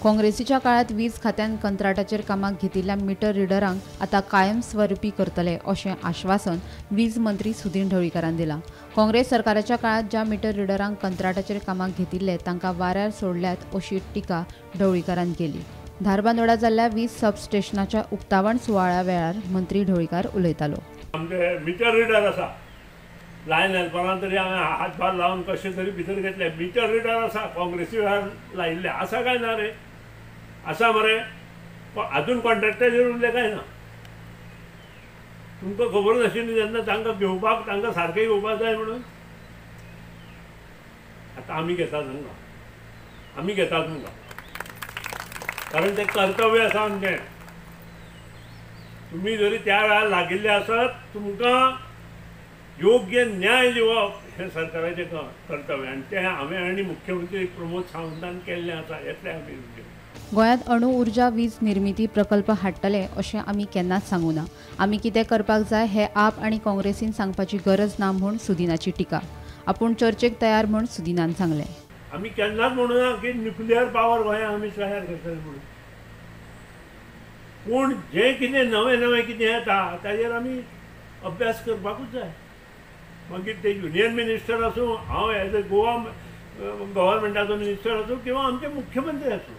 काँग्रेसीच्या काळात वीज खात्यान कंत्राटाचेर कामाक घेतिल्ल्या मिटर रिडरांक आतां कायमस्वरूपी करतले अशें आश्वासन वीज मंत्री सुदिन ढवळीकारान दिलां. काँग्रेस सरकाराच्या काळात ज्या मिटर रिडरांक कंत्राटाचेर कामाक घेतिल्ले तांकां वाऱ्यार सोडल्यात अशी टिका ढवळीकारान केली. धारबांदोडा जाल्ल्या वीज सबस्टेशनाच्या उक्तावण सुवाळ्या वेळार मंत्री ढवळीकार उलयतालो. आमचे मिटर रिडर आसा, लायन हेल्परान तरी हांवें हातभार लावन कशें तरी भितर घेतले. मिटर रिडर आसा, काँग्रेसी वेळार लायिल्ले आसा काय ना रे? आसा मरे, आजून कॉन्ट्रॅक्टाचेर उरले काय ना? तुमकां खबर नाशिल्ली जेन्ना तांकां घेवपाक, तांकां सारकें घेवपाक जाय म्हणून. आतां आमी घेता तांकां, आमी घेता तुमकां, कारण तें कर्तव्य आसा आमचें. तुमी जरी त्या वेळार लागिल्ले आसत तुमकां योग्य न्याय दिवप हें सरकाराचें कर्तव्य आनी तें हांवें आनी मुख्यमंत्री प्रमोद सावंतान केल्लें आसा. येतलें आमी. गोंयांत अणु ऊर्जा वीज निर्मिती प्रकल्प हाडटले अशें आमी केन्नाच सांगू ना. आमी कितें करपाक जाय हें आप आनी काँग्रेसीन सांगपाची गरज ना म्हूण सुदिनाची टिका. आपूण चर्चेक तयार म्हूण सुदिनान सांगलें. आमी केन्नाच म्हणू ना की न्युक्लियर पावर गोंयांत आमी तयार करतले म्हणून, पूण जें कितें नवें नवें कितें येता ताजेर आमी अभ्यास करपाकूच जाय. मागीर ते युनियन मिनिस्टर आसूं, हांव एज अ गोवा गव्हर्मेंटाचो मिनिस्टर आसूं किंवा आमचे मुख्यमंत्री आसूं,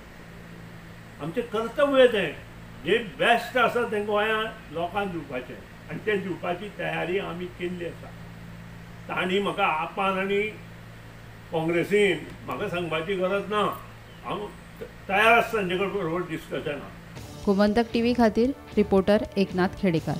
आमचें कर्तव्य तें जें बेस्ट आसा तें गोंयांत लोकांक दिवपाचें आनी तें दिवपाची तयारी आमी केल्ली आसा. तांणी म्हाका आपान आनी काँग्रेसीन म्हाका सांगपाची गरज ना, हांव तयार आसता तांचे कडेन बरोबर डिस्कशनाक. गोमंतक टीव्ही खातीर रिपोर्टर एकनाथ खेडेकर.